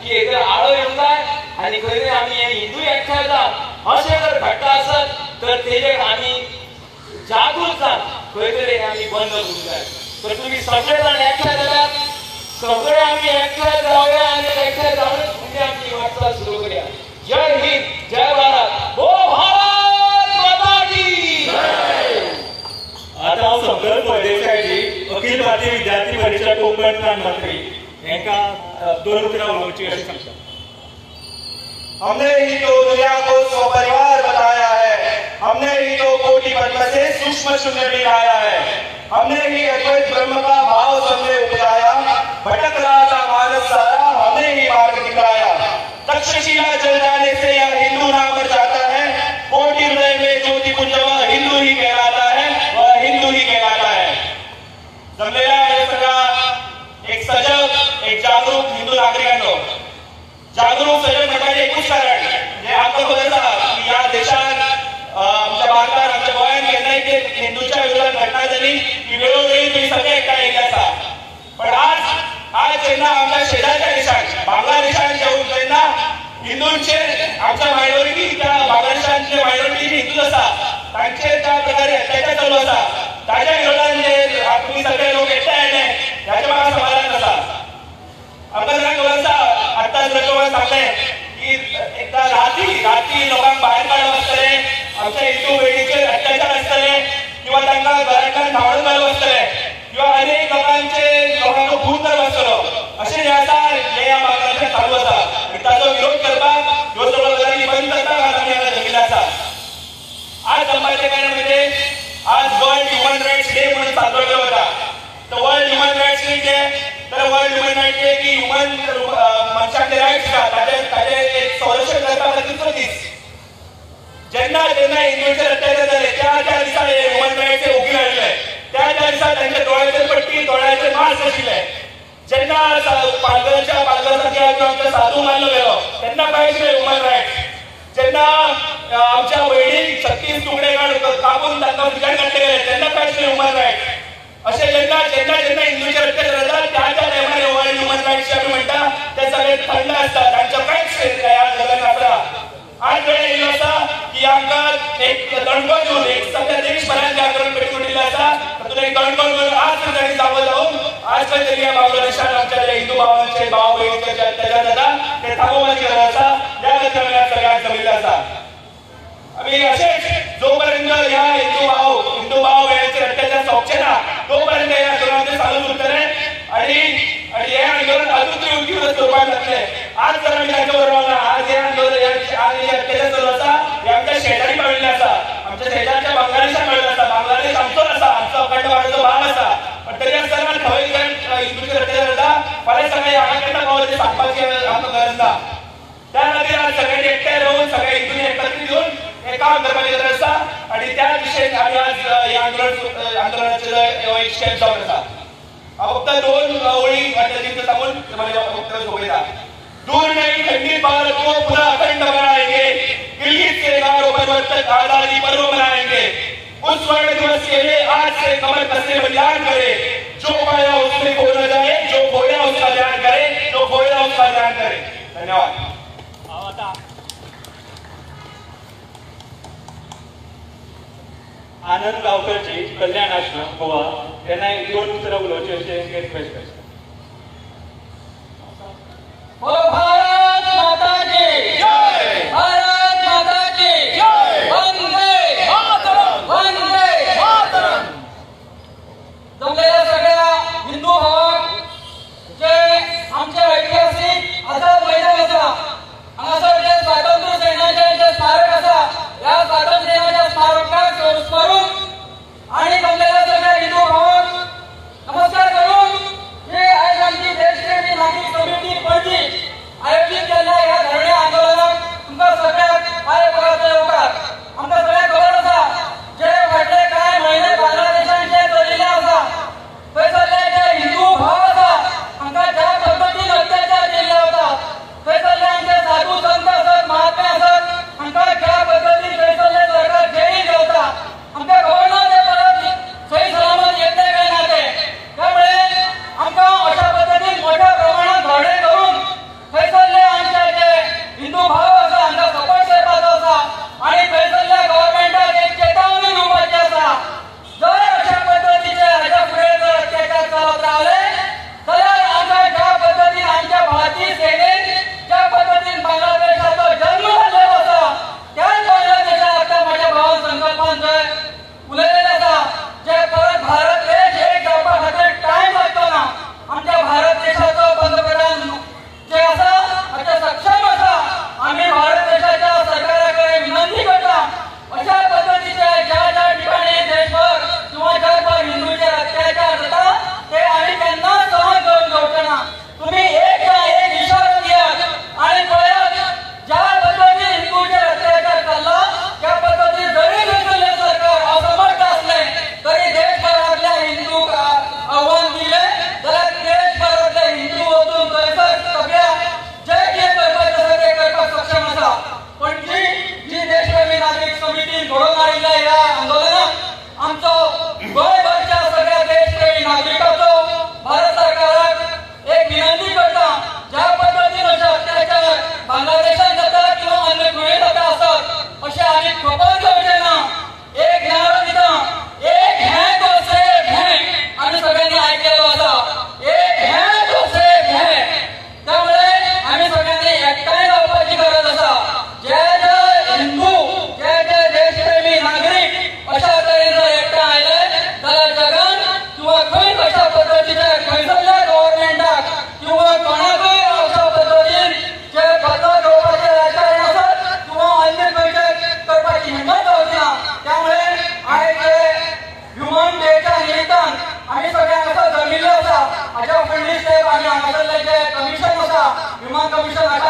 की हेजेर आळो येवंक जाय आनी खंय तरी आमी हे हिंदू एकठांय जावन अशें जर घडटा आसत तर तेजेर आमी जागृत जावन खंय तरी आमी बंद करूंक जाय. तर तुमी सगळे जाण एकठांय जाल्यात, सगळे आमी एकठांय जावया आनी एकठांय जावनच फुडली आमची वाटचाल सुरू करूया. जय हिंद, जय भारत, बोलो भारत माता की. आता हांव संकल्प फळदेसायजी, अखिल भारतीय विद्यार्थी परिशद कोंकण प्रांत मंत्री, हांकां दोन उतरां उलोवची अशें सांगता. हमने ही तो दुनिया को स्वपरिवार बताया है, हमने ही तो कोटि पद्म से सूक्ष्म शून्य भी लाया है, हमने ही अद्वैत ब्रह्म का भाव सबने उपजाया, भटक रहा था मानस सारा, हमने ही मार्ग दिखाया। तक्षशिला जल जाने से यह हिंदू ना मर जाता है, कोटि हृदय में ज्योति पुंज वह हिंदू ही कहलाता है, वह हिंदू ही कहलाता है। जमलेला हे सगळा एक सजग, एक जागरूक हिंदू नागरिकांनो, जागरूक सजग म्हणपाचें एकूच कारण म्हणजे आमकां खबर आसा की ह्या देशांत, आमच्या भारतान, आमच्या गोंयांत केन्नाय ते हिंदूच्या विरोधात घटना जाली की वेळोवेळी तुमी सगळे एकठांय येयल्ले आसा. पण आज आज जेन्ना आमच्या शेजारच्या देशांत, बांगलादेशांत जेन्ना हिंदूंचेर, आमच्या मायनॉरिटी, त्या बांगलादेशांत जे मायनॉरिटी हिंदूज आसा तांचेर ज्या प्रकारे अत्याचार चालू आसा ताच्या विरोधात जे तुमी सगळे लोक एकठांय आयले ह्याचें म्हाका समाधान आसा. आमकां सगळ्यांक खबर आसा, आत्ताच रजोबान सांगलें की एकदां राती राती लोकांक भायर काडप आसतलें, आमच्या हिंदू भयणीचेर अत्याचार आसतले किंवा तांकां घरांतल्यान धांवडून घालप आसतलें किंवा अनेक लोकांचे लोकांचो खून करप आसतलो, अशें जें आसा हें ह्या बांगलादेशांत चालू आसा आनी ताचो विरोध करपाक ह्यो सगळ्यो गजाली बंद करपाक आज आमी हांगा जमिल्ले आसा. आज जमपाचें कारण म्हणजे आज वर्ल्ड ह्युमन रायट्स डे म्हणून साजरो केलो वता. तर वर्ल्ड ह्युमन रायट्स डे कितें? तर वर्ल्ड ह्युमन रायट्स डे की ह्युमन मनशाक जे रायट्स आसा ताचे ताचे एक संरक्षण करपा खातीरचो दीस. जेन्ना जेन्ना हिंदूंचेर अत्याचार जाले त्या त्या दिसा हे ह्युमन रायट्स ओगी राविल्ले, त्या त्या दिसा तांच्या दोळ्याचेर पट्टी, दोळ्याचेर मास्क आशिल्ले. जेन्ना पालघरच्या पालघर सारक्या आमच्या साधू मारलो गेलो तेन्ना काय आशिल्लें ह्युमन रायट्स. जेन्ना आमच्या भयणीक 36 तुकडे कापून तांकां फ्रिजान घातले गेले तेन्ना काय आशिल्लें ह्युमन रायट्स. अशें जेन्ना जेन्ना जेन्ना हिंदूंचेर अत्याचार जाता त्या त्या टायमार वर्ल्ड ह्युमन रायट्स आमी म्हणटा ते सगळे थंड आसता, तांच्या कांयच ह्या जगान आसना. आज वेळ येयल्लो आसा की आमकां एक दणको दिवन एक सगळ्या देशभरांत जें आंदोलन पेटून उठिल्लें आसा तातूंत एक दणको दिवन आज तरी तांणी जागो जावन आज खंय तरी ह्या बांगलादेशांत आमच्या जे हिंदू भावांचे, भाव भयणींचे जे अत्याचार जाता ते थांबोवपाची गरज आसा. ह्या खातीर आमी आज सगळ्यांक जमिल्ले आसा. आमी अशेंच जोपर्यंत ह्या हिंदू भाव भयणींचेर अत्याचार सोंपचे ना तोपर्यंत हे आंदोलन ते चालूच उरतलें आनी आनी हें आंदोलन अजून तरी उग्र स्वरुपान जातलें. आज जर आमी तांच्या बरोबर ना, आज हें आंदोलन, आज हे अत्याचार चालू आसा हे आमच्या शेजारी पाविल्ले आसा, आमच्या शेजारच्या बांगलादेशान पाविल्ले आसा. बांगलादेश आमचोच आसा, आमचो अखंड भारताचो भाग आसा, पण तरी आसतना थंय हिंदूचेर अत्याचार जाता. फाल्यां सकाळी हांगा केन्ना पावले तें सांगपाची आमकां गरज ना. त्या खातीर आज सगळ्यांनी एकठांय रावन सगळ्या हिंदूंनी एकत्रीत येवन हें काम करपाची गरज आसा आनी त्या दिशेन आमी आज ह्या आंदोलनाचेर हो एक स्टेप जावन आसा. हांव फक्त दोन ओळी वाट्याची सांगून म्हजें वक्तव्य सोंपयता. दूर नहीं खंडित भारत को पुनः अखंड बनाएंगे, गिलगित से गारो पर्वत तक आजादी पर्व मनाएंगे। उस स्वर्ण दिवस के लिए आज से कमर कसे बलिदान करे, जो पाया उसमें खो न जाए, जो खोया उसका ध्यान करे, जो खोया उसका ध्यान करे। धन्यवाद. हांव आतां आनंद गांवकरजी, कल्याण आश्रम गोवा, तेन्ना एक दोन उतरां उलोवची अशें रिक्वेस्ट करता. बोलो भारत माता की जय. भारत माता की जय. वंदे वंदे. जमलेल्या सगळ्या हिंदू भावांक, जे आमचे ऐतिहासिक आझाद मैदान आसा, हांगासर जे स्वातंत्र्य सेनाचे जे स्मारक आसा, ह्या स्वातंत्र्य सेनाच्या स्मारकाक स्मरून आणि जमलेल्या सगळ्या हिंदू भावांक नमस्कार करून, जे आयज आमची देशप्रेमी नागरीक समिती पणजी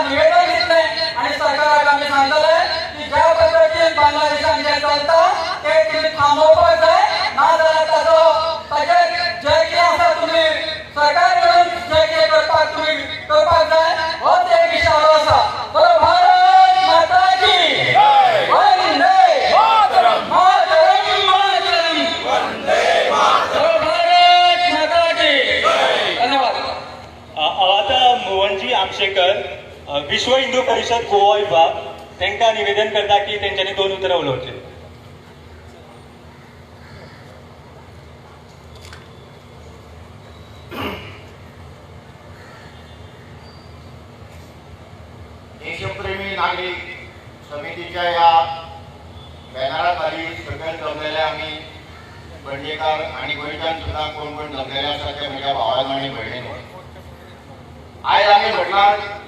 आमकां निवेदन दितले आनी सरकाराक आमी सांगतले की ज्या पद्दतीन बांगलादेशान जें चलता तें तुमी थांबोवपाक जाय, नाजाल्यार ताचो ताचेर जें कितें आसा तुमी सरकार कडून जें कितें करपाक तुमी करपाक जाय, होच एक इशारो आसा. बोलो भारत माता की वंदे मातरम, मातरम मातरम, वंदे मातरम, भारत माता की. धन्यवाद. आता मोहनजी आमशेकर, विश्व हिंदू परिषद गोवा विभाग, तांकां निवेदन करता की तेंच्यांनी दोन उतरां उलोवचीं. देशप्रेमी नागरिक समितीच्या ह्या बॅनराखाली सकयल जमलेले आमी पणजेकार आनी गोंयच्यान सुद्दां कोण कोण जमलेले आसा ते म्हज्या भावांनो आनी भयणींनो, आयज आमी म्हटलां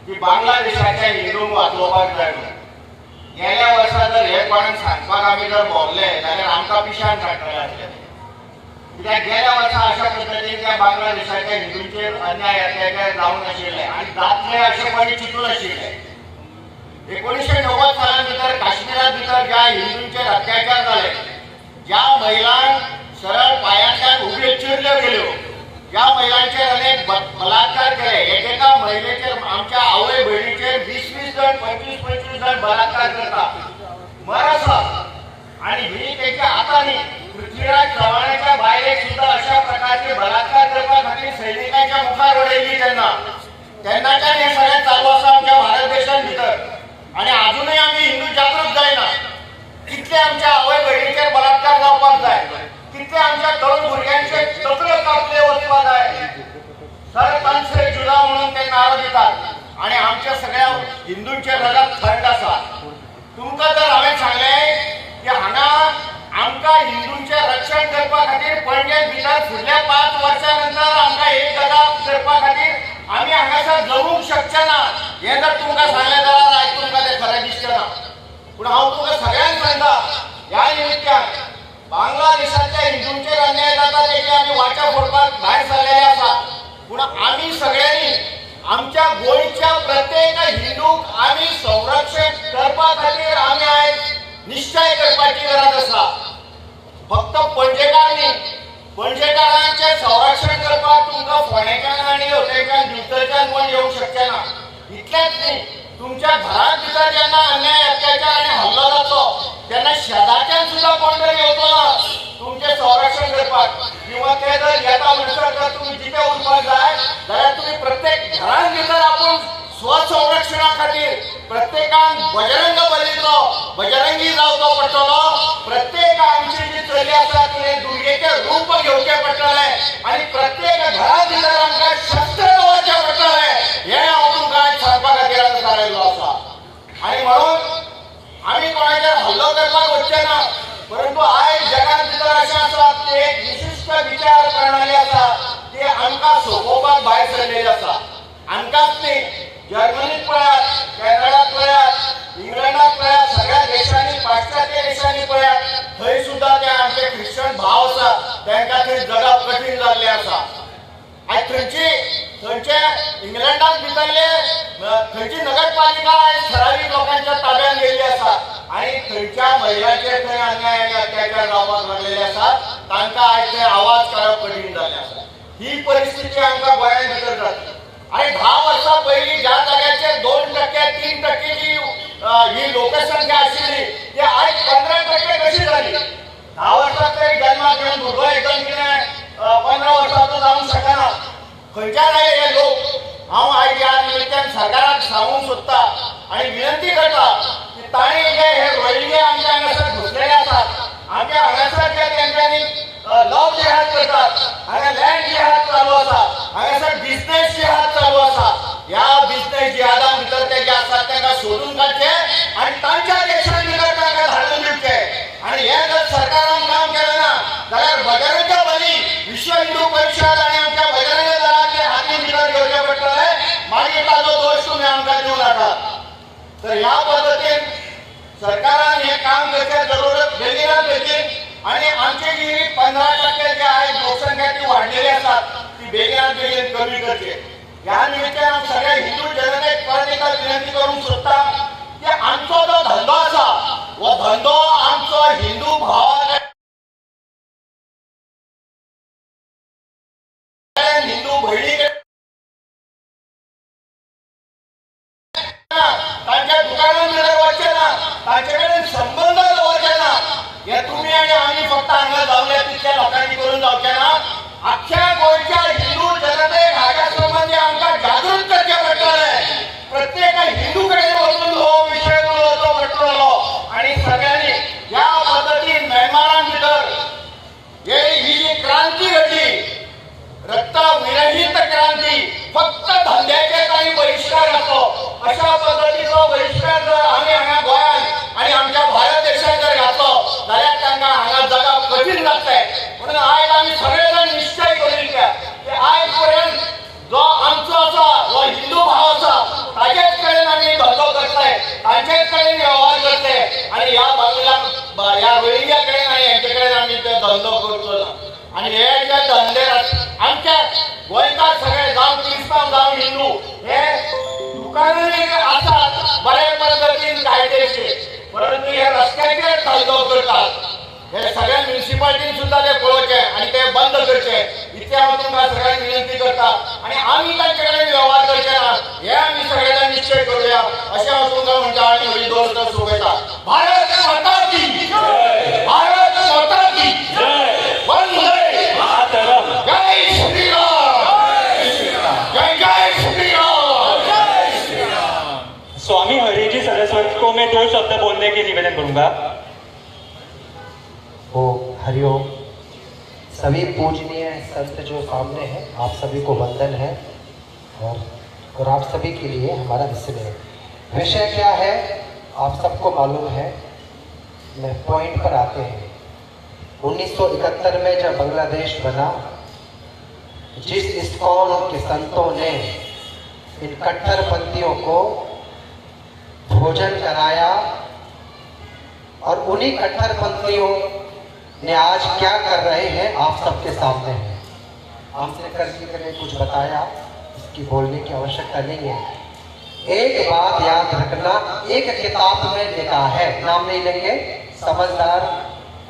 की बांगलादेशाच्या हिंदूंक वाचोवपाक जाय म्हणून. गेल्या वर्सा जर हे कोणाक सांगपाक आमी जर भोंवले जाल्यार आमकां पिशान काडटले आसले, कित्याक गेल्या वर्सा अशा पद्दतीन त्या बांगलादेशाच्या हिंदूंचेर अन्याय अत्याचार जावंक नाशिल्ले आनी जातले अशें कोणी चिंतून नाशिल्ले. 1990 सालान भितर काश्मीरांत भितर ज्या हिंदूंचेर अत्याचार जाले, ज्या महिलांक सरळ पांयांतल्यान उब्यो चिरल्यो गेल्यो, ज्या महिलांचेर अनेक बलात्कार केले, एकेका महिलेचेर आमच्या आवय भयणीचेर 20-20 जण 25-25 जण बलात्कार करता मरस. आनी ही तेच्या आतां न्ही, पृथ्वीराज चव्हाणाच्या बायलेक सुद्दां अशा प्रकारचे बलात्कार करपा खातीर सैनिकांच्या मुखार उडयली. तेन्ना तेन्नाच्यान हें सगळें चालू आसा आमच्या भारत देशान भितर आनी आजुनूय आमी हिंदू जागृत जायना. कितले आमच्या आवय भयणीचेर बलात्कार जावपाक जाय, कितले आमच्या तरुण भुरग्यांचे तकल्यो कापले वचपाक जाय, सर तनसे जुदा म्हणून ते नारो दितात आनी आमच्या सगळ्या हिंदूंचे रगत थंड आसा. तुमकां जर हांवें सांगलें की हांगा आमकां हिंदूंचें रक्षण करपा खातीर पणजे भितर फुडल्या 5 वर्सां नंतर आमकां एक गजाल करपा खातीर आमी हांगासर जगूंक शकचे ना, हें जर तुमकां सांगलें जाल्यार आयज तुमकां तें खरें दिसचें ना. पूण हांव तुमकां सगळ्यांक सांगता, ह्या निमित्तान बांगलादेशांतल्या हिंदूंचेर अन्याय जाता तेची आमी वाचा फोडपाक भायर सरलेले आसा. पूण आमी सगळ्यांनी आमच्या गोंयच्या प्रत्येक हिंदूक आमी संरक्षण करपा खातीर आमी आयज निश्चय करपाची गरज आसा. फक्त पणजेकार न्ही, पणजेकारांचें संरक्षण करपाक तुमकां फोंडेच्यान आनी हथेच्यान दिवचलच्यान कोण येवंक शकचे ना. इतलेंच न्ही, तुमच्या घरांत भितर जेन्ना अन्याय अत्याचार आनी हल्लो जातलो तेन्ना शेजारच्यान सुद्दां कोण तरी येवचो ना तुमचें संरक्षण करपाक, किंवा ते जर येता म्हणसर जर तुमी जिते उरपाक जाय जाल्यार तुमी प्रत्येक घरांत भितर आपूण स्वसंरक्षणा खातीर प्रत्येकान बजरंग बलीचो बजरंगी जावचो पडटलो. प्रत्येक आमची जी चली आसा तिणें दुर्गेचें रूप घेवचें पडटलें आनी प्रत्येक घरांत भितर आमकां शस्त्र दवरचें पडटलें, हें हांव तुमकां आयज सांगपा खातीर आतां थारायल्लो आसा. आनी म्हणून आमी कोणाचेर हल्लो करपाक वचचे ना, परंतु आयज जगांत भितर अशें आसा की एक विशिश्ट विचार प्रणाली आसा ती आमकां सोंपोवपाक भायर सरलेली आसा. आमकांच न्ही, जर्मनीत पळयात, कॅनडात पळयात, इंग्लंडात पळयात, सगळ्या देशांनी पाश्चात्य देशांनी पळयात, थंय सुद्दां ते आमचे ख्रिश्चन भाव आसात तांकां थंय जगप कठीण जाल्लें आसा. आयज थंयचे इंग्लंडात भितरले थंयची नगरपालिका आयज ठरावीक लोकांच्या ताब्यात गेल्ली आसा आनी थंयच्या महिलांचेर थंय अन्याय आनी अत्याचार जावपाक लागलेले आसात, तांकां आयज थंय आवाज काडप कठीण जाल्लें आसा. ही परिस्थिती आमकां गोंयांत भितर जाता. आनी 10 वर्सां पयलीं ज्या जाग्याचेर 2% 3% जी ही लोकसंख्या आशिल्ली ती आयज 15% कशी जाली? 10 वर्सां तरी जन्माक येवन भुरगो एकदम कितें 15 वर्सांचो जावंक शकना. खंयच्यान आयले हे लोक? हांव आयज ह्या निमित्तान सरकाराक सांगूंक सोदता आनी विनंती करता की तांणी जे हे रोहिंगे आमच्या हांगासर घुसलेले आसात, आमच्या हांगासर जे तेंच्यांनी लव जिहाद करतात, हांगा लँड जिहाद चालू आसा, हांगासर बिजनेस जिहाद चालू आसा, ह्या बिजनेस जिहादां भितर ते जे आसात तांकां सोदून काडचे आनी तांच्या देशान भितर तांकां धाडून दिवचे. आनी हें जर सरकारान काम केलें ना जाल्यार बजरंग बली विश्व हिंदू परिशद आनी आमच्या बजरंग दलाचे हातीन भितर घेवचें पडटलें, मागीर ताजो दोश तुमी आमकां दिवं नाकात. तर ह्या पद्दतीन सरकारान हें काम करचें जरूरत बेगिनात बेगीन आनी आमची जी 15% जे आयज लोकसंख्या ती वाडलेली आसा ती बेगिनात बेगीन कमी करची. ह्या निमित्तान हांव सगळ्या हिंदू जनतेक परत अशा पद्दतीचो बहिश्कार जर आमी हांगा गोंयांत आनी आमच्या भारत देशांत जर घातलो जाल्यार तांकां हांगा जगप कठीण जातलें. म्हणून आयज आमी सगळे जाण निश्चय करूया की आयज पर्यंत जो आमचो आसा, जो हिंदू भाव आसा, ताजेच कडेन आमी धंदो करतले, तांचेच कडेन व्यवहार करतले आनी ह्या बांगला ह्या रोहिंग्या कडेन आनी हेंचे कडेन आमी ते धंदो करचो ना. आनी हे जे धंदे आमच्या गोंयकार सगळे, जावं क्रिस्तांव जावं हिंदू, हे दुकानांनी आसात बऱ्या पद्दतीन कायदेशीर, परंतु हे रस्त्याचेर धंदो करतात. हे सगळ्या म्युनिसिपालिटीन सुद्धा ते पळोवचे आनी ते बंद करचे, इतलें हांव तुमकां सगळ्यांक विनंती करता. आनी आमी तांचे कडेन व्यवहार करचे ना हे आमी सगळे जाण निश्चय करूया अशें हांव तुमकां म्हणटा आनी म्हजी दोन उतरां सोंपयता. भारत माता की जय, भारत माता की जय, वंदे मातरम, जय श्रीराम, जय जय श्रीराम. स्वामी हरिजी सरस्वत को मैं 2 शब्द बोलने के निवेदन करूंगा. ओ हरिओम। सभी पूजनीय संत जो सामने हैं, आप सभी को वंदन है और आप सभी के लिए हमारा स्नेह। विषय क्या है आप सबको मालूम है, मैं पॉइंट पर आते हैं। 1971 में जब बांग्लादेश बना, जिस इस्कॉन के संतों ने इन कट्टरपंथियों को भोजन कराया और उन्हीं कट्टरपंथियों ने आज क्या कर रहे हैं आप सबके सामने है। आमसेकर जी ने कुछ बताया, इसकी बोलने की आवश्यकता नहीं है। एक बात याद रखना, एक किताब में लिखा है, नाम नहीं लेंगे, समझदार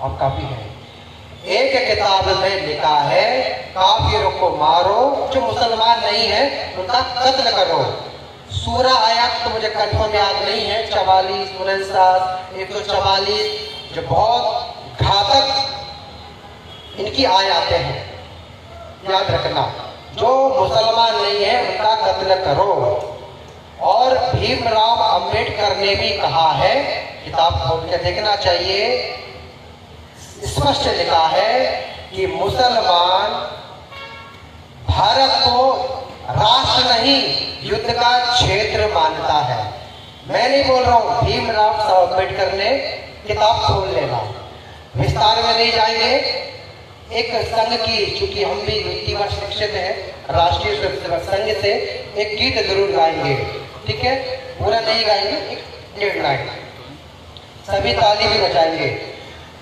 आप काफी हैं। एक किताब में लिखा है काफिरों को मारो, जो मुसलमान नहीं है उनका कत्ल करो। सूरा आयात तो मुझे कंफर्म याद नहीं है, 44, 49, 144, जो बहुत घातक इनकी आयातें हैं, याद रखना। जो मुसलमान नहीं है उनका कत्ल करो। और भीमराव अंबेडकर ने भी कहा है, किताब खोल के देखना चाहिए, स्पष्ट लिखा है कि मुसलमान भारत को राष्ट्र नहीं, युद्ध का क्षेत्र मानता है। मैं नहीं बोल रहा हूँ, भीमराव साहब अम्बेडकर ने, किताब खोल लेना, विस्तार में नहीं जाएंगे। एक संघ की, चूंकि हम भी द्वितीय वर्ष शिक्षित हैं, राष्ट्रीय स्वयंसेवक संघ से एक गीत जरूर गाएंगे, ठीक है? पूरा नहीं गाएंगे, एक डेढ़ लाइन, सभी ताली भी बजाएंगे।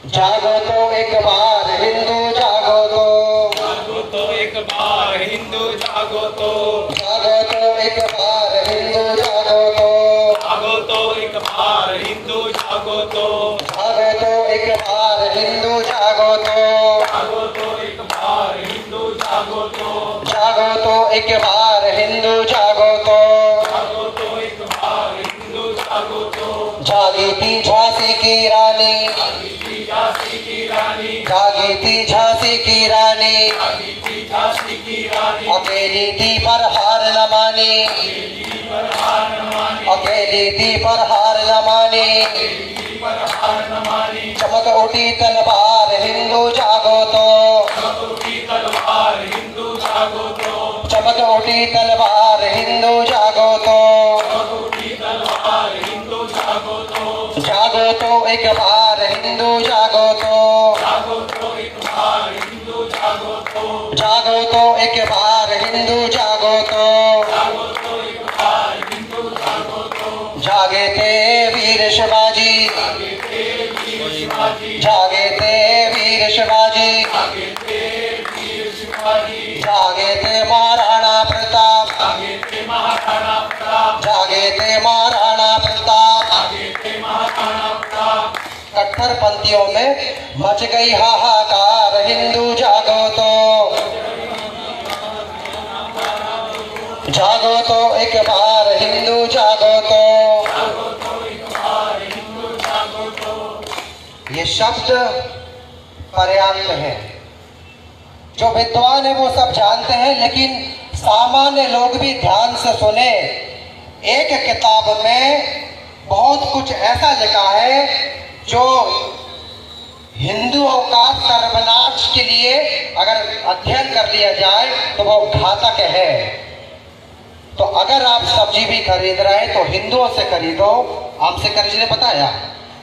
जागो तो एक बार हिंदू जागो तो, जागो तो एक बार हिंदू जागो तो, जागो तो एक बार हिंदू जागो तो, जागो तो एक बार हिंदू जागो तो, जागो तो एक बार हिंदू जागो तो, जागो तो एक बार हिंदू जागो तो, जागो तो एक बार हिंदू जागो तो, जागो तो एक बार हिंदू जागो तो। जागी थी झांसी की रानी, झांसी की रानी, जागी थी झांसी की रानी, जागी थी झांसी की रानी, अकेली थी पर हार न मानी, अकेली थी पर हार न मानी, चमक उठी तलवार हिंदू जागो तो, चमक उठी तलवार हिंदू जागो तो, चमक उठी तलवार हिंदू जागो तो, चमक उठी तलवार हिंदू जागो तो, जागो तो एक बार हिंदू जागो तो, जागो तो एक बार हिंदू जागो तो, जागो तो एक बार हिंदू जागो तो, जागो तो एक बार हिंदू जागो तो। जागे थे वीर शिवाजी, जागे थे वीर शिवाजी, जागे थे महाराणा प्रताप, जागे थे महाराणा प्रताप। कट्टरपंथियों में मच गई हाहाकार हिंदू जागो तो, जागो तो एक बार हिंदू जागो तो। ये शब्द पर्याप्त है, जो विद्वान है वो सब जानते हैं, लेकिन सामान्य लोग भी ध्यान से सुने। एक किताब में बहुत कुछ ऐसा लिखा है जो हिंदुओं का सर्वनाश के लिए अगर अध्ययन कर लिया जाए तो वो घातक है। तो अगर आप सब्जी भी खरीद रहे हैं तो हिंदुओं से खरीदो। आमसेकर जी ने बताया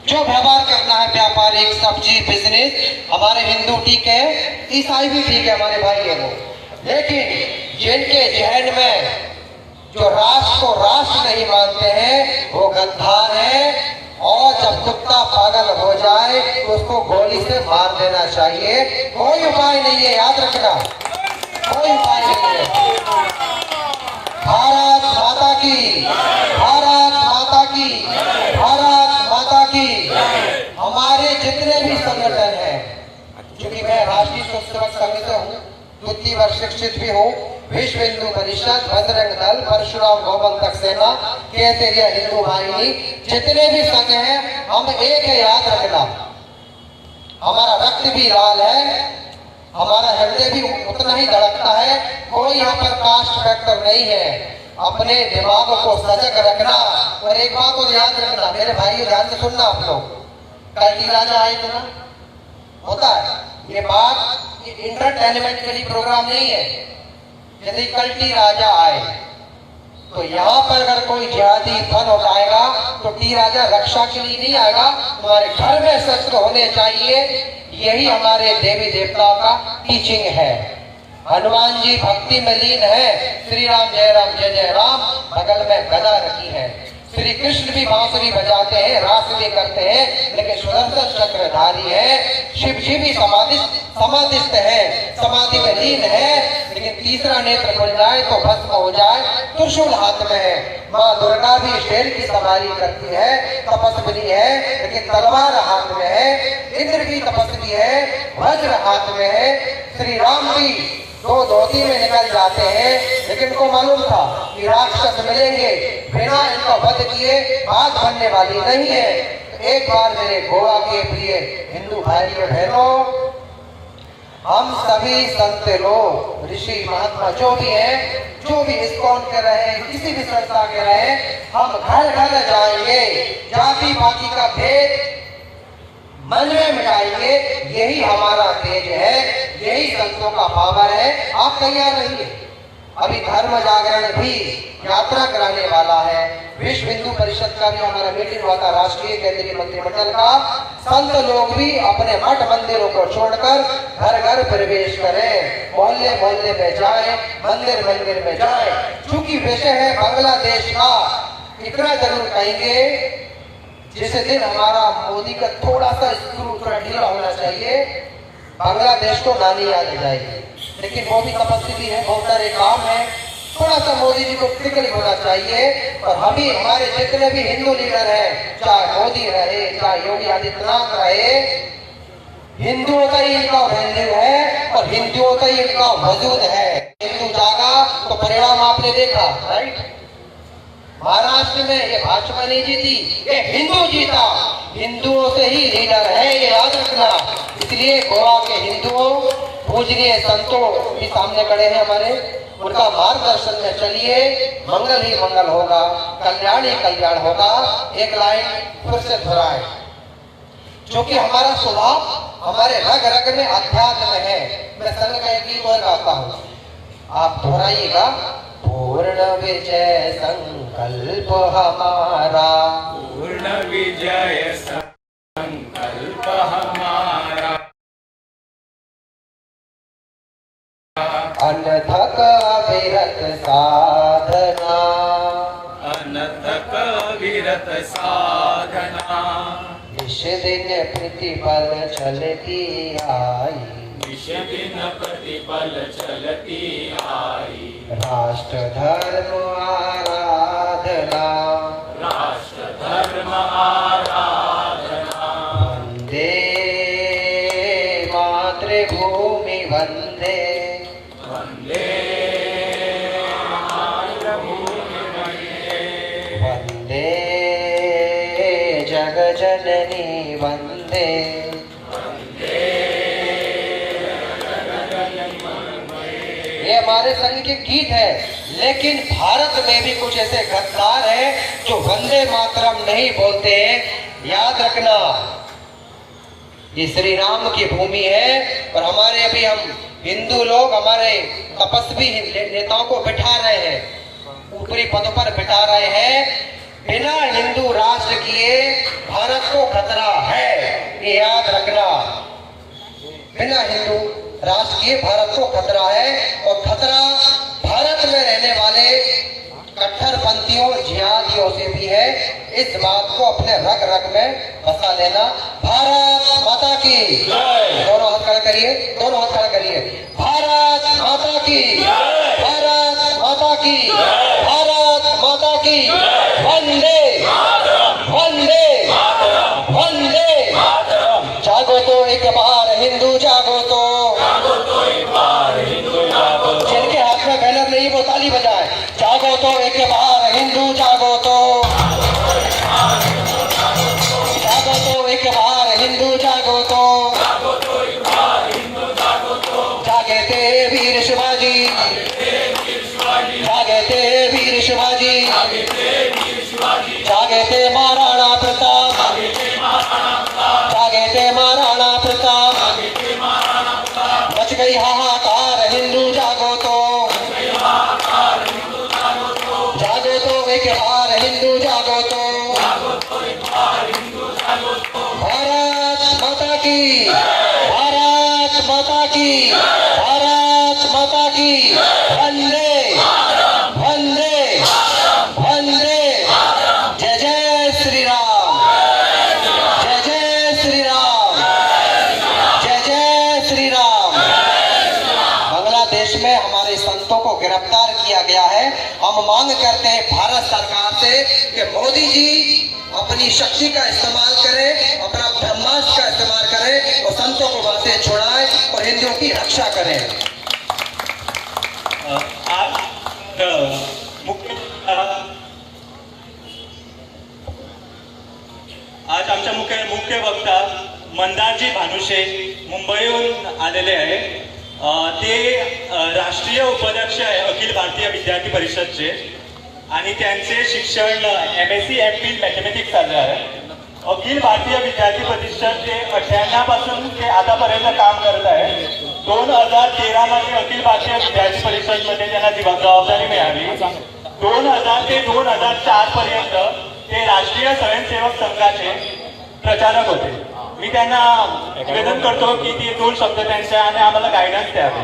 जो व्यवहार करना है, व्यापारिक, सब्जी, बिजनेस, हमारे हिंदू ठीक है, ईसाई भी ठीक है, हमारे भाई है वो। लेकिन जिनके जहन में जो राष्ट्र को राष्ट्र नहीं मानते हैं वो गद्दार है। और जब कुत्ता पागल हो जाए तो उसको गोली से मार देना चाहिए। कोई उपाय नहीं है, याद रखना, कोई उपाय नहीं है। भारत माता की, भारत माता की, भारत माता की। हमारे जितने भी संगठन हैं, क्योंकि मैं राष्ट्रीय स्वयंसेवक संघ से हूँ, द्वितीय वर्ष शिक्षित भी हूँ, विश्व हिंदू परिषद, बजरंग दल, परशुराम गोमंतक सेना, केसरिया हिंदू वाहिनी, जितने भी संघ हैं हम एक है, याद रखना। हमारा रक्त भी लाल है, हमारा हृदय भी उतना ही धड़कता है। कोई यहाँ पर कास्ट फैक्टर नहीं है। अपने दिमाग को सजग रखना। और एक बात और याद रखना मेरे भाइयों, ध्यान से सुनना आप लोग। कल टी राजा आए थे ना, होता है ये बात, ये इंटरटेनमेंट के लिए प्रोग्राम नहीं है। यदि कल टी राजा आए तो यहाँ पर अगर कोई जिहादी फन उठाएगा तो टी राजा रक्षा के लिए नहीं आएगा, तुम्हारे घर में शस्त्र होने चाहिए। यही हमारे देवी देवताओं का टीचिंग है। हनुमान जी भक्ति में लीन है, श्री राम जय जय राम, बगल में गदा रखी है। श्री कृष्ण भी बांसुरी बजाते हैं, रास भी करते हैं, लेकिन सुदर्शन चक्रधारी है। शिव जी भी समाधिस्थ है, समाधि में लीन है, लेकिन तीसरा नेत्र खुल जाए तो भस्म हो जाए, त्रिशूल हाथ में है। माँ दुर्गा भी शेर की सवारी करती है, तपस्विनी है, लेकिन तलवार हाथ में है। इंद्र भी तपस्वी है, वज्र हाथ में है। श्री राम भी दो धोती में निकल जाते हैं, लेकिन उनको मालूम था कि राक्षस मिलेंगे, बिना इनका वध किए बात बनने वाली नहीं है। तो एक बार मेरे गोवा के प्रिय हिंदू भाइयों बहनों, हम सभी संत लोग, ऋषि महात्मा जो भी हैं, जो भी इस्कॉन के रहे, किसी भी संस्था के रहे, हम घर घर जाएंगे, जाति पाति का भेद मन में मिटाएंगे। यही हमारा तेज है, यही संतों का पावर है। आप तैयार रहिए। अभी धर्म जागरण भी यात्रा कराने वाला है। विश्व हिंदू परिषद का भी हमारा मीटिंग हुआ था, राष्ट्रीय केंद्रीय मंत्रिमंडल का। संत लोग भी अपने मठ मंदिरों को छोड़कर घर घर प्रवेश करें, मोहल्ले मोहल्ले में जाएं, मंदिर मंदिर में जाएं। चूंकि विषय है बांग्लादेश का, इतना जरूर कहेंगे, जिस दिन हमारा मोदी का थोड़ा सा स्क्रू थोड़ा ढीला होना चाहिए, बांग्लादेश को नानी याद आ जाएगी। लेकिन वो भी तपस्वी है, बहुत सारे काम है, थोड़ा सा मोदी जी को क्रिटिकल होना चाहिए। और हम ही, हमारे जितने भी हिंदू लीडर हैं, चाहे मोदी रहे, चाहे योगी आदित्यनाथ रहे, हिंदुओं का ही इनका वैल्यू है और हिंदुओं का ही इनका वजूद है। हिंदू जागा तो परिणाम आपने देखा, राइट। महाराष्ट्र में ये भाजपा नहीं जीती, ये हिंदू जीता। हिंदुओं से ही लीडर है, ये याद रखना। इसलिए गोवा के हिंदुओं, पूजनीय संतों भी सामने खड़े हैं हमारे, उनका मार्गदर्शन में चलिए, मंगल ही मंगल होगा, कल्याण ही कल्याण होगा। एक लाइन फिर से दोहराए, क्योंकि हमारा स्वभाव हमारे रग रग में अध्यात्म है। मैं संघ का एक ही और गाता हूँ, आप दोहराइएगा। पूर्ण विजय संकल्प हमारा, पूर्ण विजय संकल्प हमारा, अनथक अविरत साधना, अनथक अविरत साधना, निश दिन प्रतिपल चलती आई, निश दिन प्रतिपल चलती आई, राष्ट्र धर्म आराधना, राष्ट्र धर्म आराधना, वंदे मातृभूमि वंदे, वंदे मातृभूमि वंदे, वंदे जगजननी वंदे। ये हमारे संघ के गीत है, लेकिन भारत में भी कुछ ऐसे गद्दार हैं जो वंदे मातरम नहीं बोलते हैं। याद रखना, ये श्री राम की भूमि है और हमारे अभी हम हिंदू लोग हमारे तपस्वी नेताओं को बिठा रहे हैं। ऊपरी पदों पर बिठा रहे हैं। बिना हिंदू राष्ट्र किए भारत को खतरा है, ये याद रखना। बिना हिंदू राष्ट्र किए भारत को खतरा है, और खतरा भारत में रहने वाले कट्टरपंथियों जिहादियों से भी है। इस बात को अपने रग रग में बसा लेना। भारत माता की, दोनों हाथ खड़ा करिए, दोनों हाथ खड़ा करिए। भारत माता की, भारत माता की, भारत माता की। वंदे वंदे वंदे। जागो तो एक बार हिंदू जागो तो, जिनके हाथ में बैनर नहीं वो ताली बजाए। जागो तो एक बार हिंदू जागो तो, जागो तो एक बार हिंदू जागो तो। जागे थे वीर शिवाजी, जागे थे वीर शिवाजी, जागे थे महाराणा प्रताप, जागे थे महाराणा प्रताप। मच गई हाहाकार हिंदू जागो तो, जागो तो एक बार हिंदू जागो तो। भारत माता की, भारत माता की, भारत माता की। वंदे वंदे वंदे। जय जय श्री राम, जय जय श्री राम, जय जय श्री राम। बांग्लादेश में हमारे संतों को गिरफ्तार किया गया है। हम मांग करते हैं भारत सरकार से कि मोदी जी अपनी शक्ति का इस्तेमाल करें, अपना ब्रह्मास्त्र का इस्तेमाल करें और संतों को वहां से छुड़ाएं और हिंदुओं की रक्षा करें। आज आमच्या मुख्य मुख्य वक्ता मंदारजी भानुशे मुंबईहून आलेले आहे। ते राष्ट्रीय उपाध्यक्ष आहे अखिल भारतीय विद्यार्थी परिषदचे आणि त्यांचे शिक्षण MSc MPhil mathematics झालं आहे। अखिल भारतीय विद्यार्थी परिषद ते 98 पासून ते आतापर्यंत काम करत आहे। 2013 मध्ये अखिल भारतीय विद्यार्थी परिषदमध्ये त्यांना जबाबदारी मिळाली। 2000 ते 2004 पर्यंत ते राष्ट्रीय स्वयंसेवक संघाचे प्रचारक होते। मी त्यांना निवेदन करतो की ते दोन शब्द त्यांच्या आणि आम्हाला गायडन्स द्यावे।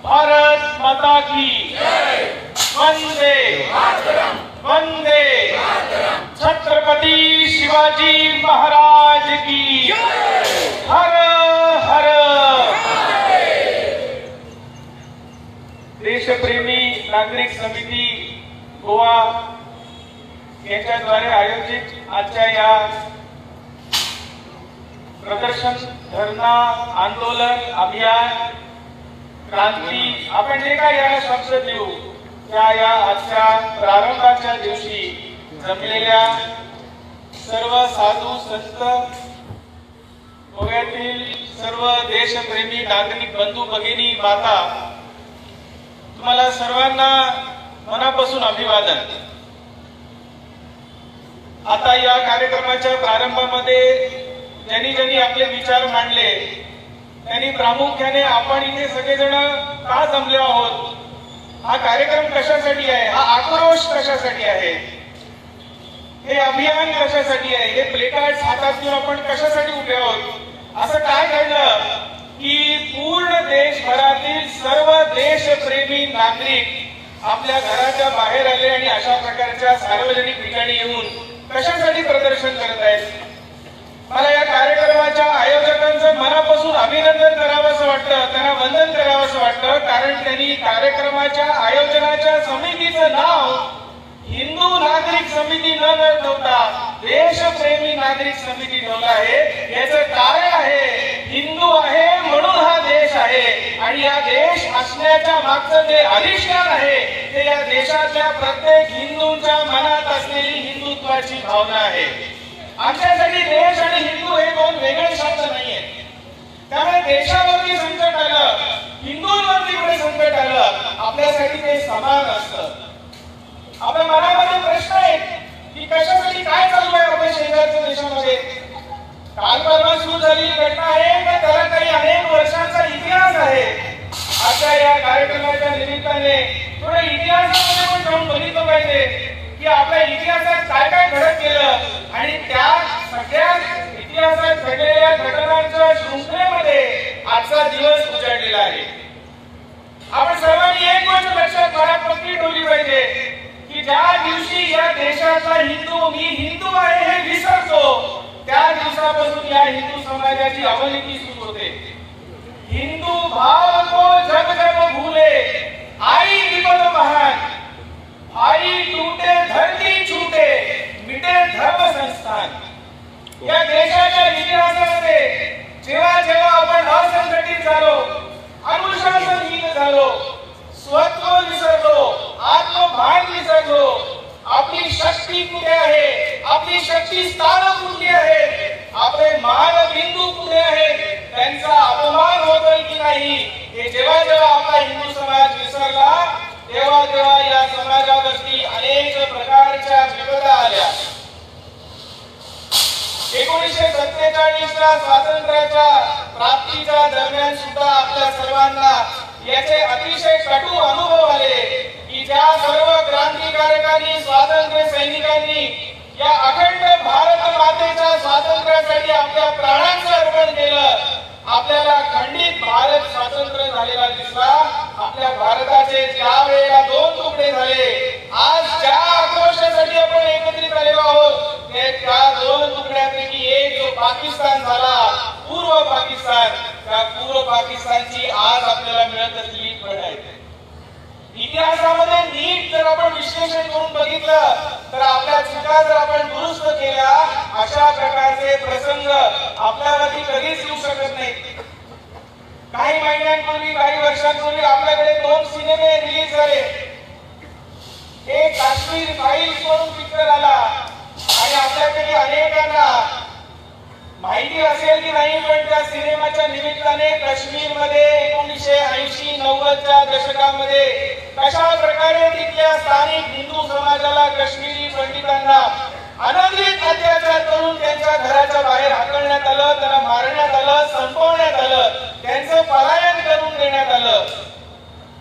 भारत माता की वंदे वंदे। छत्रपति शिवाजी महाराज की हर हर। देशप्रेमी नागरिक समिती गोवा यांच्याद्वारे आयोजित आजच्या या प्रदर्शन, धरणा, आंदोलन, अभियान, क्रांती, आपण जे काय याला शब्द देऊ त्या या आजच्या प्रारंभाच्या दिवशी जमलेल्या सर्व साधू संत, गोव्यातील सर्व देशप्रेमी नागरिक बंधू भगिनी माता, तुम्हाला सर्वांना मनापासून अभिवादन। आता या कार्यक्रमाच्या प्रारंभामध्ये ज्यांनी ज्यांनी आपले विचार मांडले त्यांनी प्रामुख्याने आपण इथे सगळेजण का जमले आहोत, हा कार्यक्रम कशासाठी आहे, हा आक्रोश कशासाठी आहे, हे अभियान कशासाठी आहे, हे प्लेकार्ड्स हातात घेऊन आपण कशासाठी उभे आहोत, असं काय घडलं की पूर्ण देशभरातील सर्व देशप्रेमी नागरिक आपल्या घराच्या बाहेर आले आणि अशा प्रकारच्या सार्वजनिक ठिकाणी येऊन कशासाठी प्रदर्शन करत आहेत। मला या कार्यक्रमाच्या आयोजकांचं मनापासून अभिनंदन करावंसं वाटतं, त्यांना वंदन करावंसं वाटतं, कारण त्यांनी कार्यक्रमाच्या आयोजनाच्या समितीचं नाव हिंदू नागरिक समिती न ठेवता देशप्रेमी नागरिक समिती ठेवलं आहे। याचं कारण आहे हिंदू आहे म्हणून हा देश आहे आणि या देश असण्याच्या मागचं जे अधिष्ठान आहे ते या देशातल्या प्रत्येक हिंदूंच्या मनात असलेली हिंदुत्वाची भावना आहे। आमच्यासाठी देश आणि हिंदू हे दोन वेगळे शब्द नाहीये। त्यामुळे देशावरती संकट आलं, हिंदूंवरती कुठे संकट आलं, आपल्यासाठी ते समान असतं। आपल्या मनामध्ये प्रश्न आहे की कशासाठी काय चालू आहे आपल्या शेजारच्या देशामध्ये। काल परवा सुरू झालेली घटना आहे का त्याला काही अनेक वर्षांचा इतिहास आहे? आजच्या या कार्यक्रमाच्या निमित्ताने थोडं इतिहासामध्ये पण जाऊन बघितलं पाहिजे की आपल्या इतिहासात काय काय घडत गेलं आणि त्या सगळ्या इतिहासात घडलेल्या घटनांच्या शृंखलेमध्ये आजचा दिवस उजाडलेला आहे. आपण सर्वांनी एक गोष्ट लक्षात मनात पक्की ठेवली पाहिजे की ज्या दिवशी या देशाचा हिंदू मी हिंदू आहे हे विसरतो त्या दिवसापासून या हिंदू समाजाची अवनती सुरू होते. हिंदू भाव को जग जग भूले, आई विपद महान, भाई टूटे धरती छूटे, मिटे धर्म संस्थान. या देशाच्या इतिहासामध्ये जेव्हा जेव्हा आपण असंघटित झालो, अनुशासनहीन झालो, स्वत्व विसरलो, आत्मभान विसरलो, आपली शक्ती कुठे आहे, आपली शक्ती स्थान कुठली आहे, आपले मानबिंदू कुठे आहेत, त्यांचा अपमान होतोय की नाही, हे जेव्हा जेव्हा आपला हिंदू समाज विसरला तेव्हा तेव्हा या समाजावरती अनेक प्रकारच्या विपदा आल्या. 1947 ला स्वातंत्र्याच्या प्राप्तीच्या दरम्यान सुद्धा आपल्या सर्वांना याचे अतिशय कटू अनुभव आले की ज्या सर्व क्रांतिकारकांनी, स्वातंत्र्य सैनिकांनी या अखंड भारत मातेच्या स्वातंत्र्यासाठी आपल्या प्राणांचं अर्पण केलं, आपल्याला खंडित भारत स्वातंत्र्य झालेला दिसला. आपल्या भारताचे ज्या वेळेला 2 तुकडे झाले, आज ज्या आक्रोशासाठी आपण एकत्रित आलेलो आहोत ते त्या 2 तुकड्यापैकी एक जो पाकिस्तान झाला, पूर्व पाकिस्तान, त्या पूर्व पाकिस्तानची आज आपल्याला मिळत असलेली फळ आहे. इतिहासामध्ये नीट जर आपण विश्लेषण करून बघितलं तर आपल्या चुका जर आपण दुरुस्त केल्या, अशा प्रकारचे प्रसंग आपल्यावरती कधीच येऊ शकत नाही. काही महिन्यांपूर्वी, काही वर्षांपूर्वी आपल्याकडे 2 सिनेमे रिलीज झाले. एक काश्मीर फाईल्स म्हणून पिक्चर आला आणि आपल्याकडे अनेकांना माहिती असेल की नाही, पण त्या सिनेमाच्या निमित्ताने काश्मीरमध्ये 1980-90च्या दशकामध्ये कशा प्रकारे तिथल्या स्थानिक हिंदू समाजाला, काश्मीरी पंडितांना अनधिकृत अत्याचार करून त्यांच्या घराच्या बाहेर हाकलण्यात आलं, त्यांना मारण्यात आलं, संपवण्यात आलं, त्यांचं पलायन करून देण्यात आलं.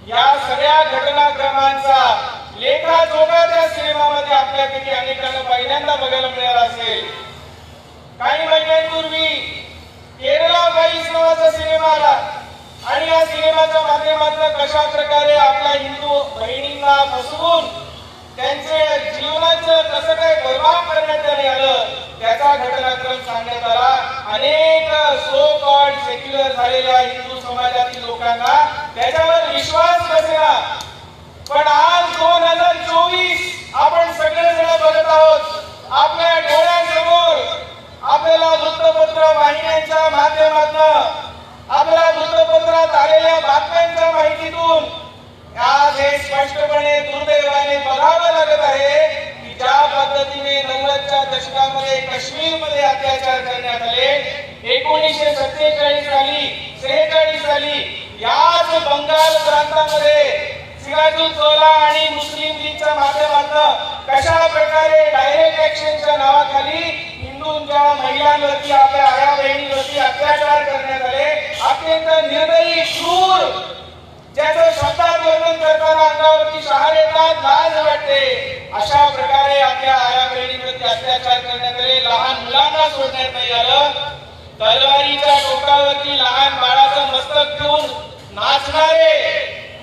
या सगळ्या घटनाक्रमांचा लेखाजोखा त्या सिनेमामध्ये आपल्यापैकी अनेकांना पहिल्यांदा बघायला मिळाला असेल. काही महिन्यांपूर्वी केरला फाईल्स नावाचा सिनेमा आला आणि या सिनेमाच्या माध्यमातून कशा प्रकारे आपल्या हिंदू बहिणींना फसवून त्यांचे जीवनाचं कसं काय बर्बाद करण्यात आलं त्याचा घटनाक्रम सांगण्यात आला. अनेक सो कॉल्ड सेक्युलर झालेल्या हिंदू समाजातील लोकांना त्याच्यावर विश्वास बसेना. पण आज 2024 आपण सगळेजण बघत आहोत, आपल्या डोळ्यासमोर आपल्याला वृत्तपत्र वाहिन्यांच्या माध्यमातून, आपल्या वृत्तपत्रात आलेल्या बातम्यांच्या माहितीतून आज हे स्पष्टपणे दुर्दैवाने बघावं लागत आहे की ज्या पद्धतीने 90च्या दशकामध्ये काश्मीरमध्ये अत्याचार करण्यात आले, 1947 साली 46 साली याच बंगाल प्रांतामध्ये सिराजुद्दौला आणि मुस्लिम लीगच्या माध्यमातून कशा प्रकारे डायरेक्ट ऍक्शनच्या नावाखाली हिंदूंच्या महिलांवरती, आपल्या आया बहिणीवरती अत्याचार करण्यात आले, अत्यंत निर्दयी, क्रूर, ज्याचं शब्दात वर्णन करताना अंगावरती शहारे येतात, लाज वाटते, अशा प्रकारे आपल्या आया बहिणीवरती अत्याचार करण्यात आले. लहान मुलांना सोडण्यात नाही आलं. तलवारीच्या टोकावरती लहान बाळाचं मस्तक घेऊन नाचणारे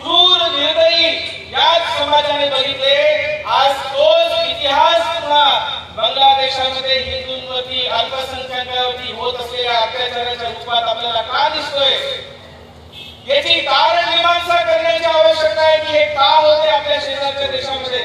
क्रूर, निर्दयी याच समाजाने बघितले. आज तोच इतिहास पुन्हा बांगलादेशामध्ये हिंदूंवरती, अल्पसंख्याकांवरती होत असलेल्या अत्याचाराच्या रूपात आपल्याला का दिसतोय? याची कारण मीमांसा करण्याची आवश्यकता आहे की हे का होते आपल्या शेजारच्या देशामध्ये.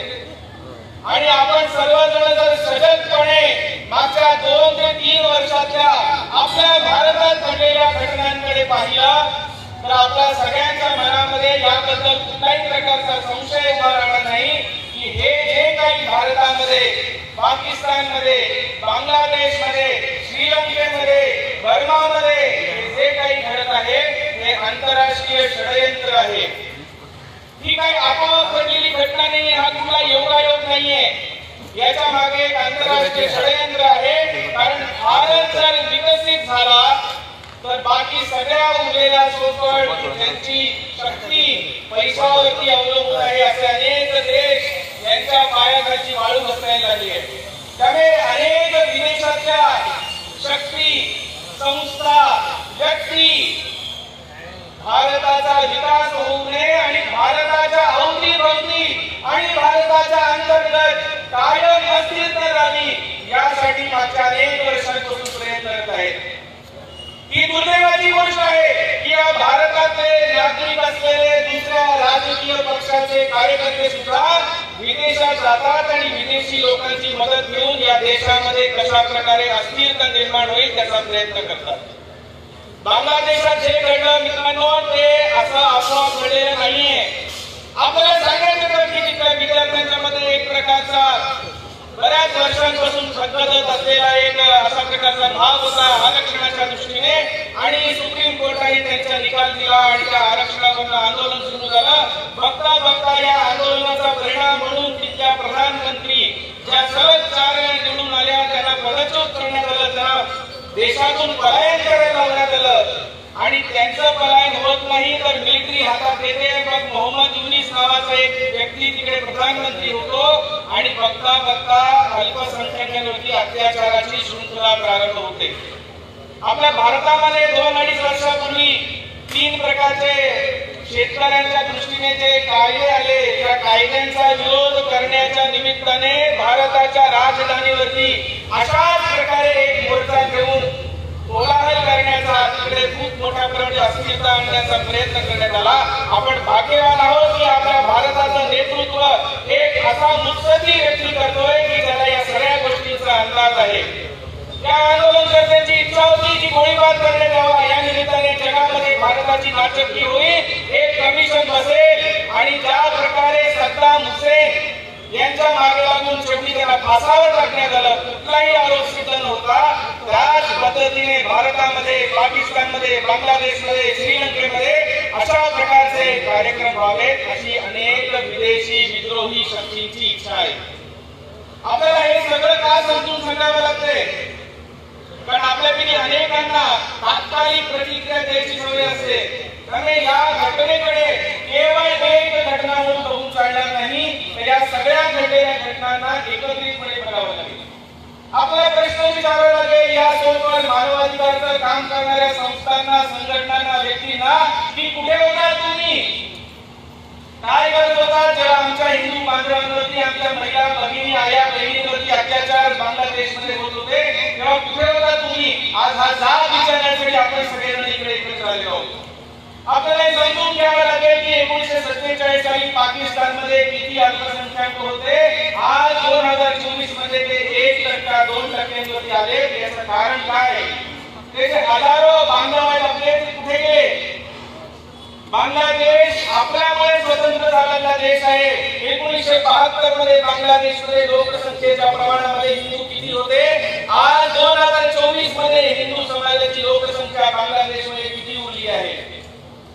आणि आपण सर्वजण जर सजगपणे मागच्या 2 ते 3 वर्षातल्या आपल्या भारतात घडलेल्या घटनांकडे पाहिलं तर आपल्या सगळ्यांच्या मनामध्ये याबद्दल कुठल्याही प्रकारचा संशय उभा राहणार नाही की हे जे काही भारतामध्ये, पाकिस्तानमध्ये, बांगलादेशमध्ये, श्रीलंकेमध्ये, बर्मामध्ये जे काही घडत आहे हे आंतरराष्ट्रीय षडयंत्र आहे. ही काही आपोआप घडलेली घटना नाही, हा कुठला योगायोग नाहीये. याच्या मागे एक आंतरराष्ट्रीय षडयंत्र आहे. कारण भारत जर विकसित झाला तर बाकी सगळ्या उरलेल्या सोकळ ज्यांची शक्ती पैशावरती अवलंबून आहे असे अनेक देश यांच्या पायाखालची वाळू घसरायला लागली आहे. त्यामुळे अनेक विदेशातल्या शक्ती, संस्था, व्यक्ती भारताचा विकास होऊ नये आणि भारताच्या अवतीभोवती आणि भारताच्या अंतर्गत कायम अस्थिरता राहावी यासाठी मागच्या अनेक वर्षांपासून प्रयत्न करत आहेत. ही दुर्दैवाची गोष्ट आहे की या भारतातले नागरिक असलेले दुसऱ्या राजकीय पक्षाचे कार्यकर्ते सुद्धा विदेशात जातात आणि विदेशी लोकांची मदत घेऊन या देशामध्ये कशा प्रकारे अस्थिरता निर्माण होईल त्याचा प्रयत्न करतात. बांगलादेशात जे घडलं मित्रांनो ते असं आपोआप घडलेलं नाहीये. आपल्याला सांगायचं तर की तिथल्या विद्यार्थ्यांच्या मध्ये एक प्रकारचा बऱ्याच वर्षांपासून खदखदत असलेला एक अशा प्रकारचा भाग होता आरक्षणाच्या दृष्टीने, आणि सुप्रीम कोर्टाने त्यांचा निकाल दिला आणि त्या आरक्षणावरनं आंदोलन सुरू झालं. बघता बघता या आंदोलनाचा परिणाम म्हणून तिथल्या प्रधानमंत्री ज्या सलग 4 वेळा निवडून आल्या त्यांना पदच्युत करण्यात आलं, त्यांना देशातून पलायन करायला लावण्यात आलं. आणि त्यांचं पलायन होत नाही तर मिलिटरी हातात येते. मग मोहम्मद युनिस नावाचा एक व्यक्ती तिकडे प्रधानमंत्री होतो आणि बघता बघता अल्पसंख्याकांवरती अत्याचाराची शृंखला प्रारंभ होते. आपल्या भारतामध्ये 2-2.5 वर्षापूर्वी 3 प्रकारचे शेतकऱ्यांच्या दृष्टीने जे कायदे आले त्या कायद्यांचा विरोध करण्याच्या निमित्ताने भारताच्या राजधानीवरती अशाच प्रकारे एक मोर्चा घेऊन कोलाहल करण्याचा, तिकडे खूप मोठ्या प्रमाणात अस्थिरता आणण्याचा प्रयत्न करण्यात आला. आपण भाग्यवान आहोत की आपल्या भारताचं नेतृत्व एक असा मुत्सद्दी व्यक्ती करतोय की ज्याला या सगळ्या गोष्टींचा अंदाज आहे. त्या आंदोलनकर्त्यांची इच्छा होती की गोळीबार करण्यात यावा, या निमित्ताने जगामध्ये भारताची नाचक्की होईल, एक कमिशन बसेल आणि ज्या प्रकारे सद्दाम हुसेन यांच्या मागे लागून शेवटी त्यांना फासावर टाकण्यात आलं, कुठलाही आरोप सिद्ध नव्हता, त्याच पद्धतीने भारतामध्ये, पाकिस्तानमध्ये, बांगलादेशमध्ये, श्रीलंकेमध्ये अशा प्रकारचे कार्यक्रम व्हावेत अशी अनेक विदेशी विद्रोही शक्तींची इच्छा आहे. आपल्याला हे सगळं का समजून सांगावं लागतंय? कारण आपल्यापैकी अनेकांना तात्कालिक प्रतिक्रिया द्यायची सवय असते. त्यामुळे या घटनेकडे केवळ एक घटना म्हणून बघून चालणार नाही, तर या सगळ्या घडलेल्या घटनांना एकत्रितपणे बघावं लागेल. आपल्याला प्रश्न विचारावा लागेल या सोबत मानवाधिकारचं काम करणाऱ्या संस्थांना, संघटनांना, व्यक्तींना की कुठे होता तुम्ही, काय करत होता जेव्हा आमच्या हिंदू बांधवांवरती, आमच्या महिला भगिनी, आया बहिणींवरती अत्याचार बांगलादेशमध्ये होत होते तेव्हा कुठे होता तुम्ही? आज हा जाब विचारण्यासाठी आपण सगळेजण इकडे एकत्र आले आहोत. आपल्याला समजून घ्यावं लागेल की 1947 साली पाकिस्तानमध्ये किती अल्पसंख्याक होते, आज 2024 मध्ये ते 1%, 2% आले. याचं कारण काय? ते जे हजारो बांधव आहेत आपले ते कुठे गेले? बांगलादेश आपल्यामुळे स्वतंत्र झालेला देश आहे. 1972 मध्ये बांगलादेशमध्ये लोकसंख्येच्या प्रमाणामध्ये हिंदू किती होते, आज 2024 मध्ये हिंदू समाजाची लोकसंख्या बांगलादेशमध्ये किती उरली आहे?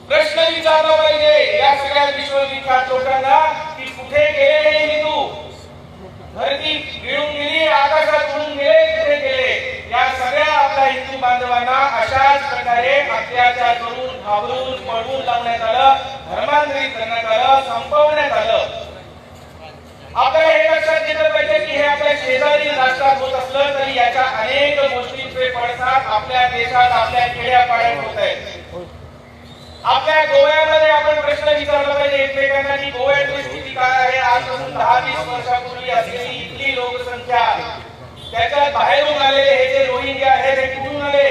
प्रश्न विचारला पाहिजे या सगळ्या विश्वविख्यात लोकांना की कुठे गेले हे हिंदू? धरती गिळून गेली, आकाशात उडून गेले, कुठे गेले? या सगळ्या आपल्या हिंदू बांधवांना अशाच प्रकारे अत्याचार करून घाबरून पळवून लावण्यात आलं, धर्मांतरित करण्यात आलं, संपवण्यात आलं. आपल्याला हे लक्षात घेतलं पाहिजे की हे आपल्या शेजारी राष्ट्रात होत असलं तरी याच्या अनेक गोष्टींचे पडसाद आपल्या देशात, आपल्या खेड्यापाड्यात होत आहेत. आपल्या गोव्यामध्ये आपण प्रश्न विचारला पाहिजे एकमेकांना की गोव्यातली स्थिती काय आहे? आजपासून 10-20 वर्षापूर्वी असलेली इथली लोकसंख्या, त्याच्यात बाहेरून आलेले हे जे रोहिंग्या आहेत हे कुठून आले,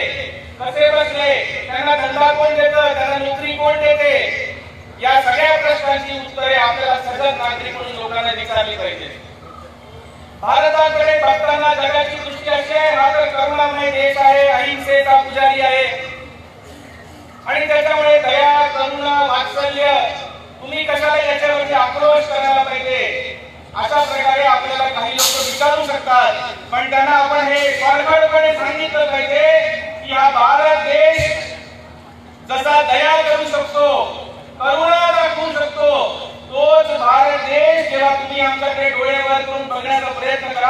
कसे बसले, त्यांना धंदा कोण देतं, त्यांना नोकरी कोण देते? या सगळ्या प्रश्नांची उत्तरे आपल्याला सजग नागरिक म्हणून लोकांना विचारली पाहिजे. भारताकडे बघताना जगाची दृष्टी अशी आहे, हा तर करुणामय देश आहे, अहिंसेचा पुजारी आहे आणि त्याच्यामुळे दया, करुणा, वात्सल्य, तुम्ही कशाला याच्यावरती आक्रोश करायला पाहिजे अशा प्रकारे आपल्याला काही लोक विचारू शकतात. पण त्यांना आपण हे परखडपणे सांगितलं पाहिजे की हा भारत देश जसा दया करू शकतो, करुणा दाखवू शकतो, तोच भारत देश जेव्हा तुम्ही आमच्याकडे डोळेवर करून बघण्याचा प्रयत्न करा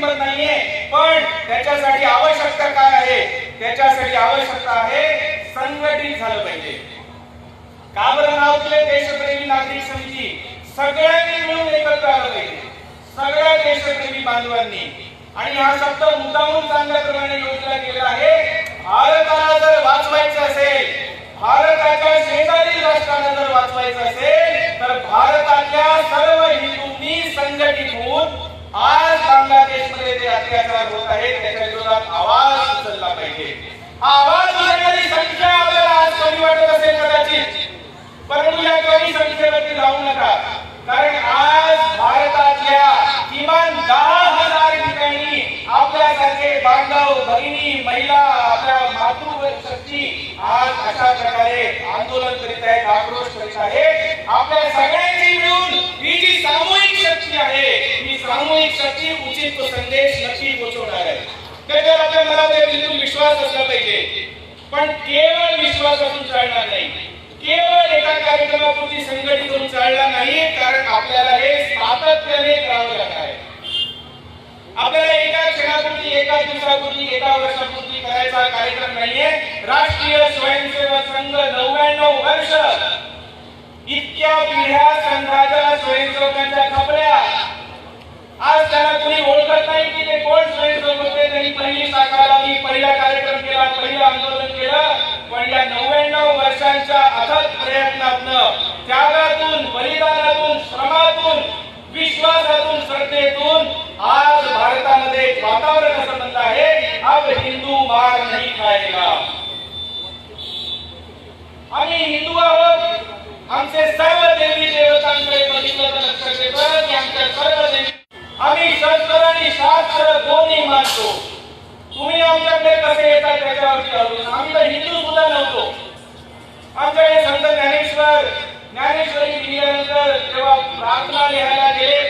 किंमत नाहीये. पण त्याच्यासाठी आवश्यकता काय आहे? त्याच्यासाठी आवश्यकता आहे संघटित झालं पाहिजे. का बरं नाव दिले देशप्रेमी नागरिक समिती? सगळ्यांनी मिळून एकत्र आलं पाहिजे, सगळ्या देशप्रेमी बांधवांनी. आणि हा शब्द मुद्दामून चांगल्या प्रमाणे योजला गेला आहे. भारताला जर वाचवायचं असेल, भारताच्या शेजारील राष्ट्रांना जर वाचवायचं असेल, तर भारतातल्या सर्व हिंदूंनी संघटित होऊन आज बांगलादेशमध्ये जे अत्याचार होत आहेत त्याच्या विरोधात आवाज उचलला पाहिजे. आवाज उचलणारी संख्या आपल्याला आज कमी वाटत असेल कदाचित, परंतु या कमी संख्येवरती जाऊ नका. कारण आज भारतातल्या किमान 10,000 ठिकाणी आपल्यासारखे बांधव, भगिनी, महिला, आपल्या मातृशक्ती आज अशा प्रकारे आंदोलन करीत आहेत, आक्रोश करीत आहेत. आपल्या सगळ्यांची मिळून ही जी सामूहिक शक्ती आहे, ही सामूहिक शक्ती उचित तो संदेश नक्की पोहोचवणार आहे. त्याच्यावर आपल्या मनामध्ये बिलकुल विश्वास असला पाहिजे. पण केवळ विश्वास असून चालणार नाही, केवळ एका कार्यक्रमापुरती संघटित होऊन चालणार नाही, कारण आपल्याला हे सातत्याने करावं लागणार आहे. आपल्याला एका क्षणापुरती, एका दिवसापुरती, एका वर्षापुरती करायचा कार्यक्रम नाहीये. राष्ट्रीय स्वयंसेवक संघ 99 वर्ष, इतक्या पिढ्या संघाच्या स्वयंसेवकांच्या खपल्या. आज त्यांना कोणी ओळखत नाही की ते कोण स्वयंसेवक होते. त्यांनी पहिली शाखा लावली, पहिला कार्यक्रम केला, पहिलं आंदोलन केलं. पण या 99 वर्षांच्या अथक प्रयत्नातनं, त्यागातून, बलिदानातून, श्रमातून, विश्वासातून, श्रद्धेतून आज भारतामध्ये एक वातावरण असं बनलं आहे, अब हिंदू मार नहीं खाएगा. आम्ही हिंदू आहोत. आमचे सर्व देवी देवतांकडे बघितलं तर लक्षात येतं की आमच्या सर्व देवी, आम्ही शस्त्र आणि शास्त्र दोन्ही मानतो. तुम्ही आमच्याकडे कसे येतात त्याच्यावरती अवलंबून. आम्ही तर हिंदू सुद्धा नव्हतो. आमच्याकडे संत ज्ञानेश्वर, ज्ञानेश्वरी लिहिल्यानंतर जेव्हा प्रार्थना लिहायला गेले